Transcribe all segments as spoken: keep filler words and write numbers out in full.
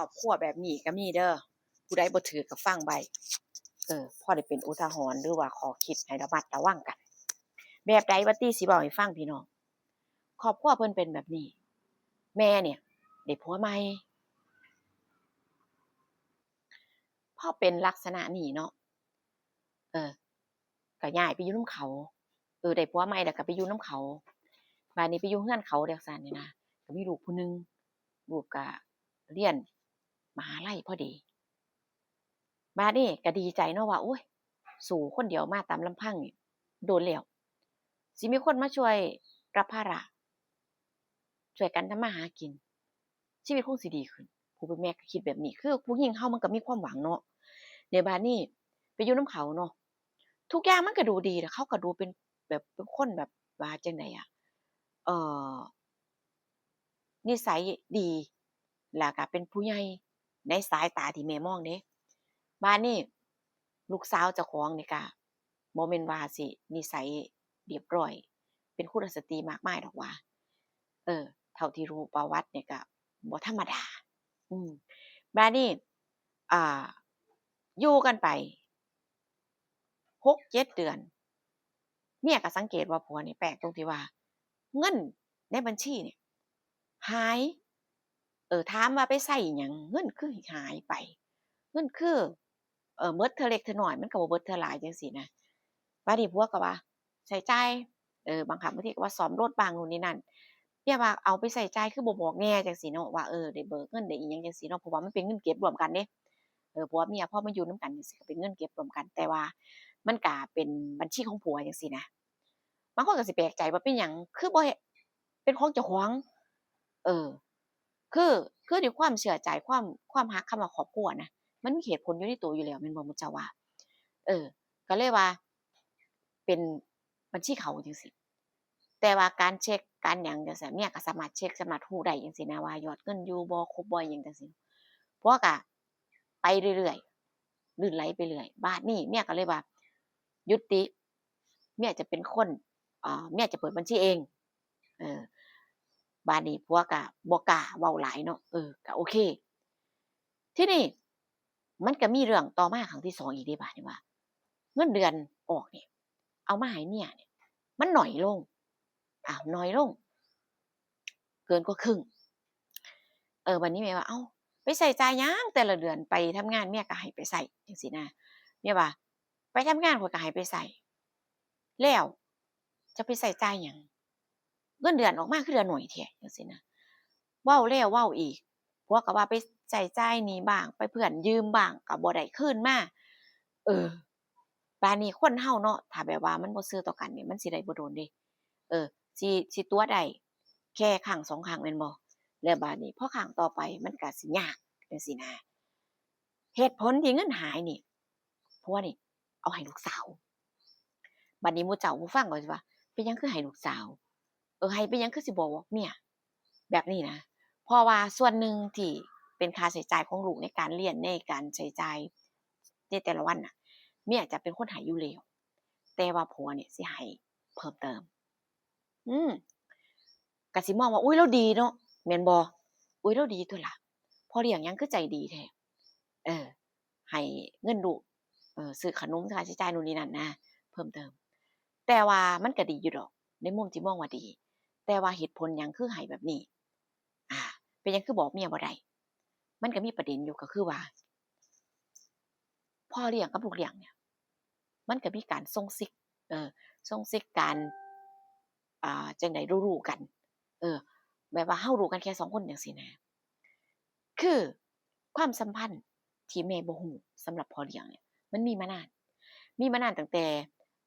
อบครัวแบบนี้ก็มีเด้อ ผู้ใดบ่ถือก็ฟังไว้ เออ พอได้เป็นอุทาหรณ์หรือว่าข้อคิดให้ระมัดระวังกัน แบบใดว่าติ สิเว้าให้ฟังพี่น้อง ครอบครัวเพิ่นเป็นแบบนี้ แม่เนี่ยได้ผัวใหม่ พอเป็นลักษณะนี้เนาะ เออ ก็ย้ายไปอยู่นำเขา เออ ได้ผัวใหม่แล้วก็ไปอยู่นำเขา บาดนี้ไปอยู่เฮือนเขาจั่งซั้นนี่นะ ก็มีลูกผู้หนึ่ง ลูกก็เรียนมหาลัยพอดี บาดนี้ก็ดีใจเนาะว่า โอ๊ย สู้คนเดียวมาตามลำพังนี่โดนแล้ว สิมีคนมาช่วยรับภาระ ช่วยกันทำมาหากิน ชีวิตคงสิดีขึ้น ผู้เป็นแม่ก็คิดแบบนี้ คือผู้หญิงเฮามันก็มีความหวังเนาะ เดี๋ยวบาดนี้ไปอยู่นำเขาเนาะ ทุกอย่างมันก็ดูดี แล้วเขาก็ดูเป็นแบบ เป็นคนแบบว่าจั่งใดอะ เอ่อ นิสัยดี แล้วก็เป็นผู้ใหญ่ในสายตาที่แม่มองเด้ บาดนี้ลูกสาวเจ้าของนี่ก็บ่แม่นว่าสินิสัยเรียบร้อย เป็นคุลสตรีมากมายดอกหว่า เออ เท่าที่รู้ประวัตินี่ก็บ่ธรรมดา อืม บาดนี้ อ่า อยู่กันไป หกเจ็ดเดือน เมียก็สังเกตว่าผัวนี่แปลกตรงที่ว่า เงินในบัญชีเนี่ยหาย เออ ถามว่าไปใช้อิหยัง เงินคือหายไป เงินคือ เออ เบิดเทื่อเล็กเทื่อน้อย มันก็บ่เบิดเทื่อหลายจั่งซี้นะ บาดนี้ผัวก็ว่า ใช้จ่าย เออ บางครั้งบางทีก็ว่าซ่อมรถบ้างนู่นนี่นั่น เมียว่าเอาไปใช้จ่ายคือบ่บอกแหน่จั่งซี้เนาะ ว่า เออ ได้เบิกเงินได้อิหยังจั่งซี้เนาะ เพราะว่ามันเป็นเงินเก็บร่วมกันเด้ เออ ผัวเมียพอมาอยู่นำกันจั่งซี้ก็เป็นเงินเก็บร่วมกัน แต่ว่ามันก็เป็นบัญชีของผัวจั่งซี้นะ บางคนก็สิแปลกใจว่าเป็นหยังคือบ่เฮ็ดเป็นของเจ้าของ เออ คือ คือด้วยความเชื่อใจ ความ ความฮัก คำว่าครอบครัวนะ มันมีเหตุผลอยู่ในตัวอยู่แล้ว แม่นบ่หมู่เจ้าว่า เออ ก็เลยว่า เป็นบัญชีเขาจั่งซี้ แต่ว่าการเช็คการหยังจั่งซี้ เมียก็สามารถเช็ค สามารถรู้ได้จั่งซี้นะ ว่ายอดเงินอยู่บ่ ครบบ่ อิหยังจั่งซี้ ผัวก็ไปเรื่อยๆ ลื่นไหลไปเรื่อย บาดนี้เมียก็เลยว่า ยุติ เมียจะเป็นคน เอ่อ เมียจะเปิดบัญชีเอง เออ บาดนี้ผัวก็บ่กล้าเว้าหลายเนาะ เออ ก็โอเค ทีนี้มันก็มีเรื่องต่อมาครั้งที่สองอีกเด้ บาดนี้ว่า เงินเดือนออกนี่ เอามาให้เมียนี่ มันน้อยลง อ้าว น้อยลง เกินกว่าครึ่ง เออ บาดนี้แม่ว่า เอ้า ไปใช้จ่ายหยังแต่ละเดือน ไปทำงานเมียก็ให้ไปใช้จั่งซี้นะ เมียว่า ไปทำงานข้อยก็ให้ไปใช้ แล้วจะไปใช้จ่ายหยัง เงินเดือนออกมาคือเหลือน้อยแท้จั่งซี้นะ เว้าแล้วเว้าอีก ผัวก็ว่าไปใช้จ่ายหนี้บ้าง ไปเพื่อนยืมบ้าง ก็บ่ได้คืนมา เออ บาดนี้คนเฮาเนาะ ถ้าแบบว่ามันบ่ซื่อต่อกันนี่ มันสิได้บ่โดนเด้ เออ สิ สิตั๋วได้แค่ครั้งสองครั้งแม่นบ่ แล้วบาดนี้พอครั้งต่อไปมันก็สิยากจั่งซี้นะ เหตุผลที่เงินหายนี่ ผัวนี่เอาให้ลูกสาว บาดนี้หมู่เจ้าผู้ฟังก็สิว่า เป็นหยังคือให้ลูกสาว เออ ให้เป็นหยังคือสิบ่บอกเมีย แบบนี้นะ เพราะว่าส่วนหนึ่งที่เป็นค่าใช้จ่ายของลูกในการเรียน ในการใช้จ่ายในแต่ละวันน่ะ เมียจะเป็นคนให้อยู่แล้ว แต่ว่าผัวเนี่ยสิให้เพิ่มเติม อืม ก็สิมองว่า อุ๊ย ลาวดีเนาะ แม่นบ่ อุ๊ย ลาวดีตั่วล่ะ พ่อเลี้ยงหยังคือใจดีแท้ เออ ให้เงินลูก เออ ซื้อขนม ค่าใช้จ่ายนู่นนี่นั่นนะ เพิ่มเติม แต่ว่ามันก็ดีอยู่ดอก ในมุมที่มองว่าดี แต่ว่าเหตุผลหยังคือให้แบบนี้ อ่า เป็นหยังคือบอกเมียบ่ได้ มันก็มีประเด็นอยู่ ก็คือว่า พ่อเลี้ยงกับลูกเลี้ยงเนี่ย มันก็มีการส่งซิก เออ ส่งซิกการ อ่า จั่งใดรู้ๆกัน เออ แบบว่าเฮารู้กันแค่สองคนจั่งซี้นะ คือความสัมพันธ์ที่แม่บ่ฮู้สำหรับพ่อเลี้ยงเนี่ย มันมีมานาน มีมานานตั้งแต่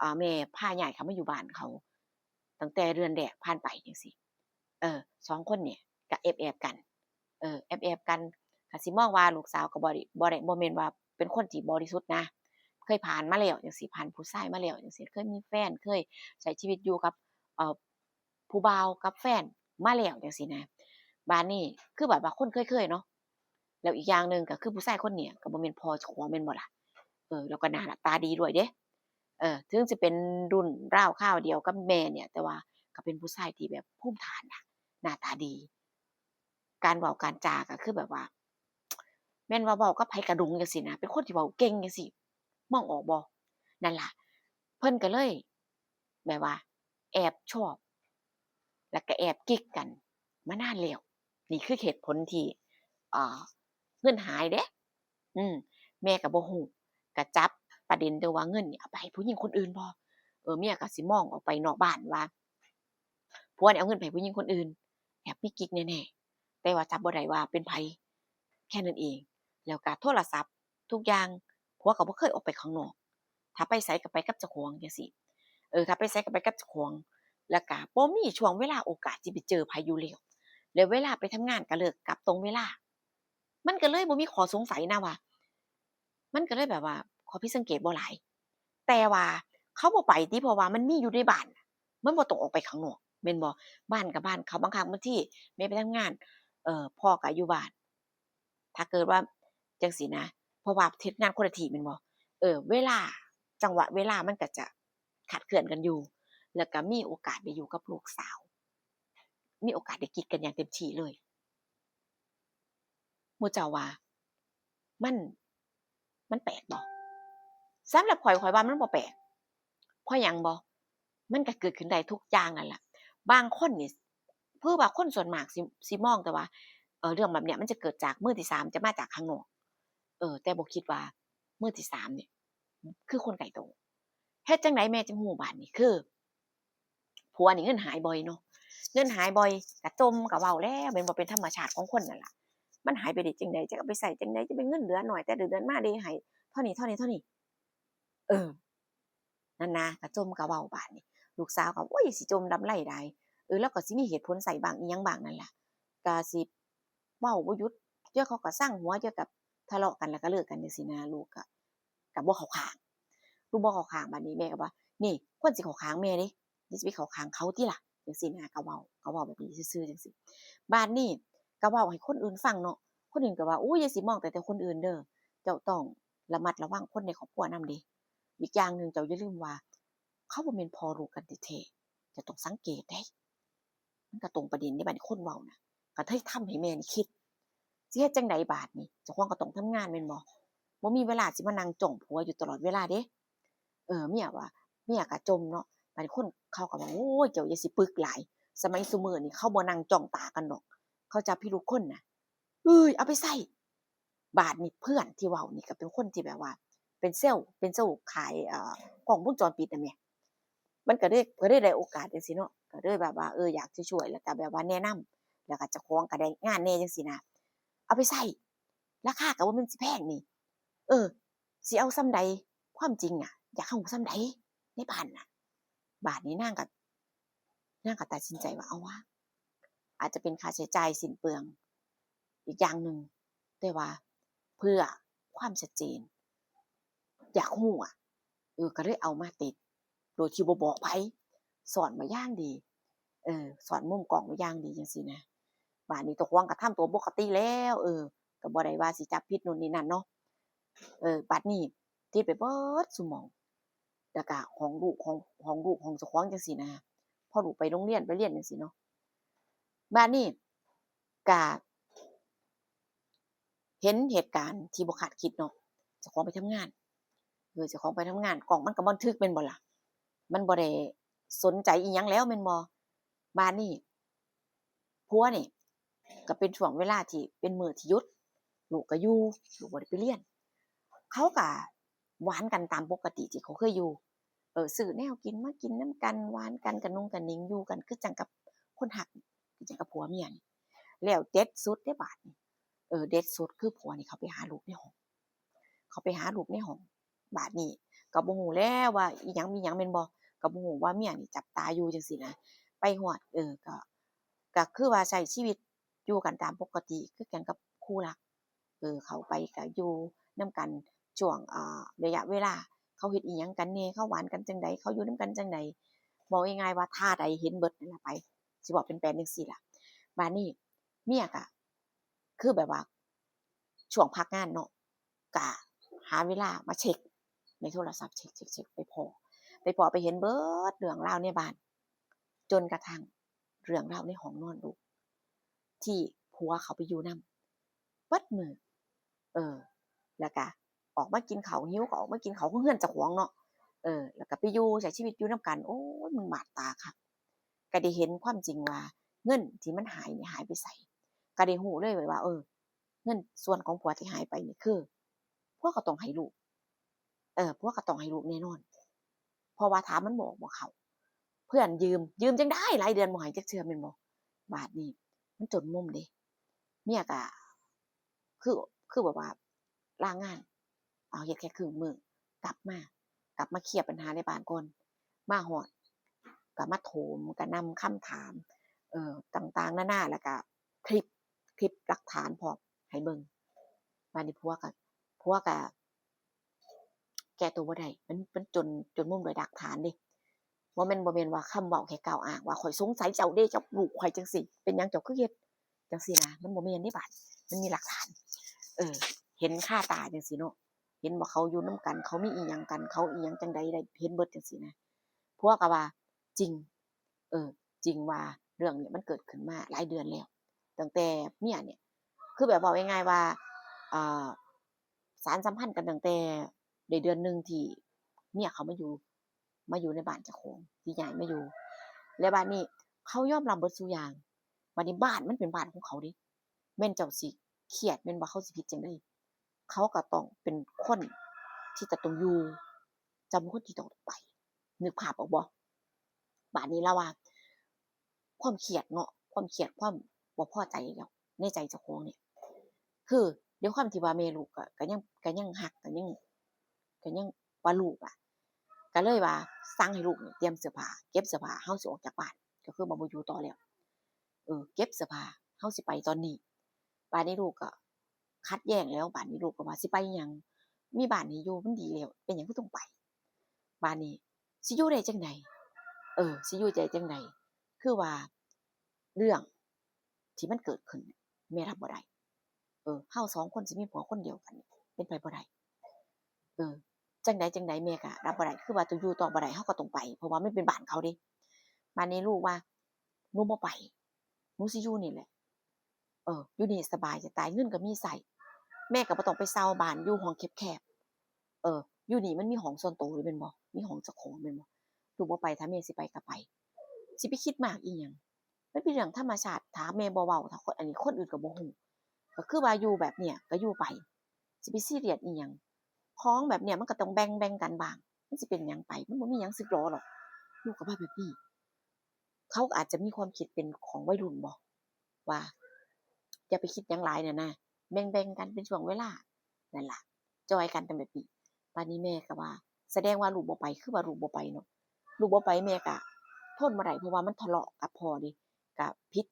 อ่า แม่พาย้ายเข้ามาอยู่บ้านเขา ตั้งแต่เดือนแรกผ่านไปจั่งซี้ เออ สองคนเนี่ยก็แอบๆกัน เออ แอบๆกัน ก็สิมองว่าลูกสาวก็บ่ได้ บ่ได้ บ่แม่นว่าเป็นคนที่บริสุทธิ์นะ เคยผ่านมาแล้วจั่งซี้ ผ่านผู้ชายมาแล้วจั่งซี้ เคยมีแฟน เคยใช้ชีวิตอยู่กับ เอ่อ ผู้บ่าวกับแฟนมาแล้วจั่งซี้นะ บาดนี้คือแบบว่าคนเคยๆเนาะ แล้วอีกอย่างหนึ่งก็คือผู้ชายคนเนี้ยก็บ่แม่นพ่อเจ้าของแม่นบ่ล่ะ เออ แล้วก็หน้าตาดีด้วยเด้ เออ ถึงสิเป็นรุ่นราวคราวเดียวกับแม่เนี่ย แต่ว่าก็เป็นผู้ชายที่แบบภูมิฐานนะ หน้าตาดี การเว้าการจาก็คือแบบว่า ม่นว่าเว้ากับไผกะดงจั่งซี้นะ เป็นคนที่เว้าเก่งจั่งซี้ มองออกบ่ นั่นล่ะ เพิ่นก็เลย แบบว่า แอบชอบ แล้วก็แอบกิ๊กกันมานานแล้ว นี่คือเหตุผลที่ อ่า เงินหายเด้ อืม แม่ก็บ่ฮู้ ก็จับประเด็นแต่ว่าเงินนี่เอาไปให้ผู้หญิงคนอื่นบ่ เออ เมียก็สิมองออกไปนอกบ้านว่า ผัวนี่เอาเงินไปให้ผู้หญิงคนอื่น แอบมีกิ๊กแน่ๆ แต่ว่าจับบ่ได้ว่าเป็นไผ แค่นั้นเอง แล้วก็โทรศัพท์ทุกอย่าง ผัวก็บ่เคยออกไปข้างนอก ถ้าไปไสก็ไปกับเจ้าของจั่งซี้ เออ ถ้าไปไสก็ไปกับเจ้าของ แล้วก็บ่มีช่วงเวลาโอกาสที่ไปเจอไผอยู่แล้ว แล้วเวลาไปทำงานก็เลิกกลับตรงเวลา มันก็เลยบ่มีข้อสงสัยนะว่า มันก็เลยแบบว่าข้อผิดสังเกตบ่หลาย แต่ว่าเขาบ่ไปติ เพราะว่ามันมีอยู่ในบ้าน มันบ่ต้องออกไปข้างนอก แม่นบ่ บ้านก็บ้านเขา บางครั้งบางทีแม่ไปทำงาน เอ่อ พ่อก็อยู่บ้าน ถ้าเกิดว่าจั่งซี้นะ เพราะว่าเฮ็ดงานคนละที่แม่นบ่ เออ เวลา จังหวะเวลามันก็จะคลาดเคลื่อนกันอยู่ แล้วก็มีโอกาสได้อยู่กับลูกสาว มีโอกาสได้กิ๊กกันอย่างเต็มที่เลย หมู่เจ้าว่า มัน มันแปลกบ่ สำหรับข้อย ข้อยว่ามันบ่แปลก เพราะหยังบ่ มันก็เกิดขึ้นได้ทุกอย่างนั่นล่ะ บางคนนี่ คือว่าคนส่วนมากสิ สิมองแต่ว่า เอ่อ เรื่องแบบเนี้ยมันจะเกิดจากมือที่สาม จะมาจากข้างนอก เออ แต่บ่คิดว่ามือที่สามเนี่ย คือคนไกลโต เฮ็ดจั่งใดแม่จั่งฮู้บาดนี้ คือ ผัวนี่เงินหายบ่อยเนาะ เงินหายบ่อย กะจ่มกะเว้าแล้ว แม่นบ่ เป็นธรรมชาติของคนนั่นล่ะ มันหายไปได้จั่งใด จักเอาไปใช้จั่งใด จักเป็นเงินเหลือน้อย แต่ละเดือนมาเด้ให้เท่านี้ เท่านี้ เท่านี้ เออ นั่นนะ กะจ่มกะเว้าบาดนี้ ลูกสาวก็ โอ๊ย สิจ่มลำไรใด เออ ลาวก็สิมีเหตุผลใช้บ้างอิหยังบ้างนั่นล่ะ กะสิเว้าบ่หยุด เทื่อเขาก็ซังหัว เทื่อก็ทะเลาะกัน แล้วก็เลิกกันจั่งซี้นะ ลูกก็ ก็บ่เข้าข้าง ลูกบ่เข้าข้าง บาดนี้แม่ก็ว่า นี่ ควรสิเข้าข้างแม่เด้ อย่าสิไปเข้าข้างเขาติล่ะ จั่งซี้นะ ก็เว้า ก็เว้าแบบนี้ซื่อๆ จั่งซี้ บาดนี้ก็เว้าให้คนอื่นฟังเนาะ คนอื่นก็ว่า โอ๊ย อย่าสิมองแต่ แต่คนอื่นเด้อ เจ้าต้องระมัดระวังคนในครอบครัวนำเด้ อีกอย่างหนึ่งเจ้าอย่าลืมว่า เขาบ่แม่นพ่อลูกกันแท้ๆ เจ้าต้องสังเกตเด้ มันก็ตรงประเด็นเด้ บาดนี้คนเว้าน่ะ ก็เลยทำให้แม่นี่คิด สิเฮ็ดจั่งใดบาดนี้ เจ้าของก็ต้องทำงานแม่นบ่ บ่มีเวลาสิมานั่งจ้องผัวอยู่ตลอดเวลาเด้ เออ เมียว่า เมียก็จ่มเนาะ บาดนี้คนเขาก็ว่า โอ๊ย เจ้าอย่าสิปึกหลาย สมัยซุมื้อนี้เขาบ่นั่งจ้องตากันดอก เขาจับพิรุธคนน่ะ เอ้ย เอาไปใช้ บาดนี้เพื่อนที่เว้านี่ก็เป็นคนที่แบบว่า เป็นเซลส์ เป็นเซลส์ขาย เอ่อ กล้องวงจรปิดน่ะแหม มันก็เลย ก็เลยได้โอกาสจั่งซี้เนาะ ก็เลยแบบว่า เออ อยากสิช่วย แล้วก็แบบว่าแนะนำ แล้วก็เจ้าของก็ได้งานแหน่จั่งซี้นะ เอาไปใช้ ราคาก็บ่แม่นสิแพงนี่ เออ สิเอาส่ำใด ความจริงอะ อยากให้ฮู้ส่ำใดในบ้านน่ะ บาดนี้นางก็ นางก็ตัดสินใจว่า เอาวะ อาจจะเป็นค่าใช้จ่ายสิ้นเปลืองอีกอย่างหนึ่ง แต่ว่าเพื่อความชัดเจน อยากฮู้อะ เออ ก็เลยเอามาติด โดยที่บ่บอกไผ ซ่อนไว้อย่างดี เออ ซ่อนมุมกล้องไว้อย่างดีจั่งซี้นะ บาดนี้เจ้าของก็ทำตัวปกติแล้ว เออ ก็บ่ได้ว่าสิจับผิดโน่นนี่นั่นเนาะ เออ บาดนี้ติดไปเบิดซุหม่อง แล้วก็ห้องลูก ห้อง ห้องลูก ห้องเจ้าของจั่งซี้นะ พอลูกไปโรงเรียน ไปเรียนจั่งซี้เนาะ บาดนี้ก็ เห็นเหตุการณ์ที่บ่คาดคิดเนาะ เจ้าของไปทำงาน เออ เจ้าของไปทำงาน กล้องมันก็บันทึกแม่นบ่ล่ะ มันบ่ได้สนใจอิหยังแล้วแม่นบ่ บาดนี้ ผัวนี่ ก็เป็นช่วงเวลาที่เป็นมื้อที่หยุด ลูกก็อยู่ ลูกบ่ได้ไปเรียน เขาก็หวานกันตามปกติที่เขาเคยอยู่ เออ ซื้อแนวกินมากินนำกัน หวานกัน กะนุงกะหนิง อยู่กันคือจั่งกับคนฮัก คือจั่งกับผัวเมียนี่ แล้วเด็ดสุดเด้บาดนี้ เออ เด็ดสุดคือผัวนี่เข้าไปหาลูกในห้อง เข้าไปหาลูกในห้อง บาดนี้ก็บ่ฮู้แล้วว่าอีหยังมีหยังแม่นบ่ ก็บ่ฮู้ว่าเมียนี่จับตาอยู่จั่งซี้นะ ไปฮอด เออ ก็ ก็คือว่าใช้ชีวิตอยู่กันตามปกติคือกันกับคู่รัก เออ เข้าไปก็อยู่นำกันช่วง อ่า ระยะเวลา เขาเฮ็ดอิหยังกันแหน่ เขาหวานกันจั่งใด เขาอยู่นำกันจั่งใด เว้าง่ายๆว่าท่าใดเห็นเบิดนั่นล่ะไป สิเว้าเป็นแปลนจั่งซี้ล่ะ บาดนี้เมียก็ คือแบบว่า ช่วงพักงานเนาะ ก็หาเวลามาเช็กในโทรศัพท์ เช็ก เช็ก เช็ก ไปพ้อ ไปพ้อไปเห็นเบิดเรื่องราวในบ้าน จนกระทั่งเรื่องราวในห้องนอนลูก ที่ผัวเขาไปอยู่นำ เบิดมื้อ เออ แล้วก็ออกมากินข้าว หิวก็ออกมากินข้าวคือเฮือนเจ้าของเนาะ เออ แล้วก็ไปอยู่ใช้ชีวิตอยู่นำกัน โอ้ย มันบาดตาคัก ก็ได้เห็นความจริงว่าเงินที่มันหายนี่หายไปไส ก็ได้รู้เลยว่า เออ เงินส่วนของผัวที่หายไปนี่คือ ผัวก็ต้องให้ลูก เออ ผัวก็ต้องให้ลูกแน่นอน เพราะว่าถ้ามันบ่ออกบ่เข้า เพื่อนยืม ยืมจั่งใด๋ หลายเดือนบ่ให้จักเทื่อแม่นบ่ บาดนี้มันจนมุมเด้ เมียก็ คือ คือแบบว่าลางาน เอาเฮ็ดแค่ครึ่งมื้อ กลับมา กลับมาเคลียร์ปัญหาในบ้านก่อน มาฮอด ก็มาโถมกระหน่ำคำถาม เอ่อ ต่างๆ นานา แล้วก็คลิป คลิปหลักฐานพร้อมให้เบิ่ง บาดนี้ผัวก็ ผัวก็ แก้ตัวบ่ได้ มัน มันจน จนมุมด้วยหลักฐานเด้ บ่แม่น บ่แม่นว่าคำเว้าแค่กล่าวอ้างว่า "ข้อยสงสัยเจ้าเด้ เจ้าลูกข้อยจั่งซี้ เป็นหยังเจ้าคือเฮ็ดจั่งซี้นะ" มันบ่แม่นเด้บาด มันมีหลักฐาน เออ เห็นคาตาจั่งซี้เนาะ เห็นว่าเขาอยู่นำกัน เขามีอิหยังกัน เขาอิหยังจั่งใด ได้เห็นเบิดจั่งซี้นะ ผัวก็ว่า "จริง เออ จริงว่าเรื่องนี้มันเกิดขึ้นมาหลายเดือนแล้ว ตั้งแต่เมียเนี่ย คือแบบเว้าง่ายๆ ว่า เอ่อ สานสัมพันธ์กันตั้งแต่ได้เดือนหนึ่งที่เมียเขามาอยู่ มาอยู่ในบ้านเจ้าของ ที่ย้ายมาอยู่ แล้วบาดนี้เขายอมรับเบิดซุอย่าง บาดนี้บ้านมันเป็นบ้านของเขาเด้ แม่นเจ้าสิเครียด แม่นว่าเขาสิผิดจั่งใด เขาก็ต้องเป็นคนที่จะต้องอยู่ เจ้าเป็นคนที่ต้องไป นึกภาพออกบ่ บาดนี้ลาวว่า ความเครียดเนาะ ความเครียด ความบ่พอใจแล้ว ในใจเจ้าของเนี่ย คือด้วยความที่ว่าแม่ลูกก็ ก็ยัง ก็ยังฮัก ก็ยัง ก็ยังว่าลูกอะ ก็เลยว่าสั่งให้ลูกเนี่ยเตรียมเสื้อผ้า เก็บเสื้อผ้า เฮาสิออกจากบ้าน ก็คือว่าบ่อยู่ต่อแล้ว เออ เก็บเสื้อผ้า เฮาสิไปตอนนี้ บาดนี้ลูกก็ขัดแย้งแล้ว บาดนี้ลูกก็ว่า "สิไปหยัง มีบ้านให้อยู่มันดีแล้ว เป็นหยังคือต้องไป บาดนี้สิอยู่ได้จั่งใด เออ สิอยู่ได้จั่งใด คือว่าเรื่องที่มันเกิดขึ้นเนี่ย แม่รับบ่ได้ เออ เฮาสองคนสิมีผัวคนเดียวกันเนี่ย เป็นไปบ่ได้ เออ จั่งใดจั่งใดแม่ก็รับบ่ได้ คือว่าต้องอยู่ต่อบ่ได้ เฮาก็ต้องไป เพราะว่ามันเป็นบ้านเขาเด้" บาดนี้ลูกว่า "หนูบ่ไป หนูสิอยู่นี่แหละ เออ อยู่นี่สบายจะตาย เงินก็มีใช้ แม่ก็บ่ต้องไปเช่าบ้านอยู่ห้องแคบๆ เออ อยู่นี่มันมีห้องส่วนตัวอยู่แม่นบ่ มีห้องเจ้าของแม่นบ่ ลูกบ่ไป ถ้าแม่สิไปก็ไป สิไปคิดมากอีหยัง มันเป็นเรื่องธรรมชาติ ถ้าแม่บ่เว้า ถ้าคน อันนี้คนอื่นก็บ่ฮู้ ก็คือว่าอยู่แบบเนี้ยก็อยู่ไป สิไปซีเรียสอีหยัง ของแบบเนี้ยมันก็ต้องแบ่ง แบ่งกันบ้าง มันสิเป็นหยังไป มันบ่มีหยังสึกหรอหรอก ลูกก็ว่าแบบนี้ เขาก็อาจจะมีความคิดเป็นของวัยรุ่นบ่ ว่าอย่าไปคิดหยังหลายน่ะนะ แบ่งๆ กันเป็นช่วงเวลา นั่นล่ะ จอยกันเป็นแบบนี้ บาดนี้แม่ก็ว่า แสดงว่าลูกบ่ไป คือว่าลูกบ่ไปเนาะ ลูกบ่ไปแม่ก็ทนบ่ได้ เพราะว่ามันทะเลาะกับพ่อเด้ ก็ผิด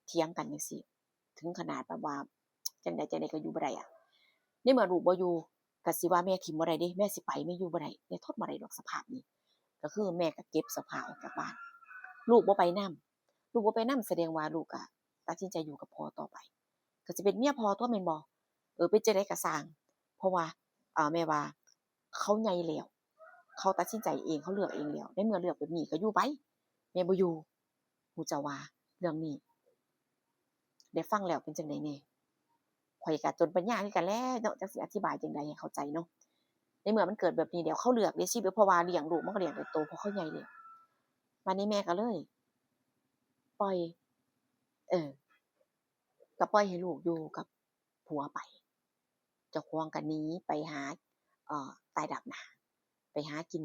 เถียงกันจั่งซี้ ถึงขนาดแบบว่าจั่งใดจั่งใดก็อยู่บ่ได้อะ ในเมื่อลูกบ่อยู่ ก็สิว่าแม่ถิ่มบ่ได้เด้ แม่สิไป แม่อยู่บ่ได้ แม่ทนบ่ได้ดอกสภาพนี้ ก็คือแม่ก็เก็บเสื้อผ้าออกจากบ้าน ลูกบ่ไปนำ ลูกบ่ไปนำ แสดงว่าลูกก็ตัดสินใจอยู่กับพ่อต่อไป ก็สิเป็นเมียพ่อตั๊วแม่นบ่ เออ เป็นจั่งใดก็ซ่าง เพราะว่า เอ่อ แม่ว่าเขาใหญ่แล้ว เขาตัดสินใจเอง เขาเลือกเองแล้ว ในเมื่อเลือกแบบนี้ก็อยู่ไป แม่บ่อยู่ หมู่เจ้าว่าเรื่องนี้ ได้ฟังแล้วเป็นจั่งใดแหน่ ข้อยก็จนปัญญาคือกันแหละเนาะ จักสิอธิบายจั่งใดให้เข้าใจเนาะ ในเมื่อมันเกิดแบบนี้แล้ว เขาเลือกเด้ชีวิต เพราะว่าเลี้ยงลูกมันก็เลี้ยงได้โต เพราะเขาใหญ่แล้ว บาดนี้แม่ก็เลย ปล่อย เออ ก็ปล่อยให้ลูกอยู่กับผัวไป เจ้าของก็หนีไปหา เอ่อ ตายดาบหน้า ไปหากิน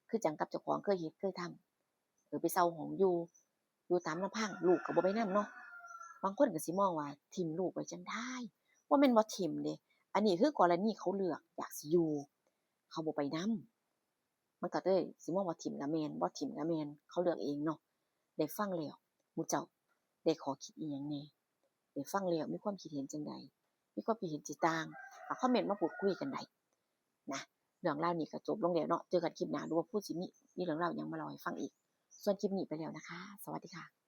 คือจั่งกับเจ้าของเคยเฮ็ดเคยทำ เออ ไปเช่าห้องอยู่ อยู่ตามลำพัง ลูกก็บ่ไปนำเนาะ บางคนก็สิมองว่าถิ่มลูกไว้จั่งใด บ่แม่นว่าถิ่มเด้ อันนี้คือกรณีเขาเลือกอยากสิอยู่ เขาบ่ไปนำ มันก็เลยสิมองว่าถิ่มก็แม่น บ่ถิ่มก็แม่น เขาเลือกเองเนาะ ได้ฟังแล้ว หมู่เจ้าได้ข้อคิดอิหยังแหน่ ได้ฟังแล้วมีความคิดเห็นจั่งใด มีความคิดเห็นสิต่าง ก็คอมเมนต์มาพูดคุยกันได้นะ เรื่องราวนี้ก็จบลงแล้วเนาะ เจอกันคลิปหน้า หรือว่าผู้สิมี มีเรื่องราวหยังมาเล่าให้ฟังอีก ส่วนคลิปนี้ไปแล้วนะคะ สวัสดีค่ะ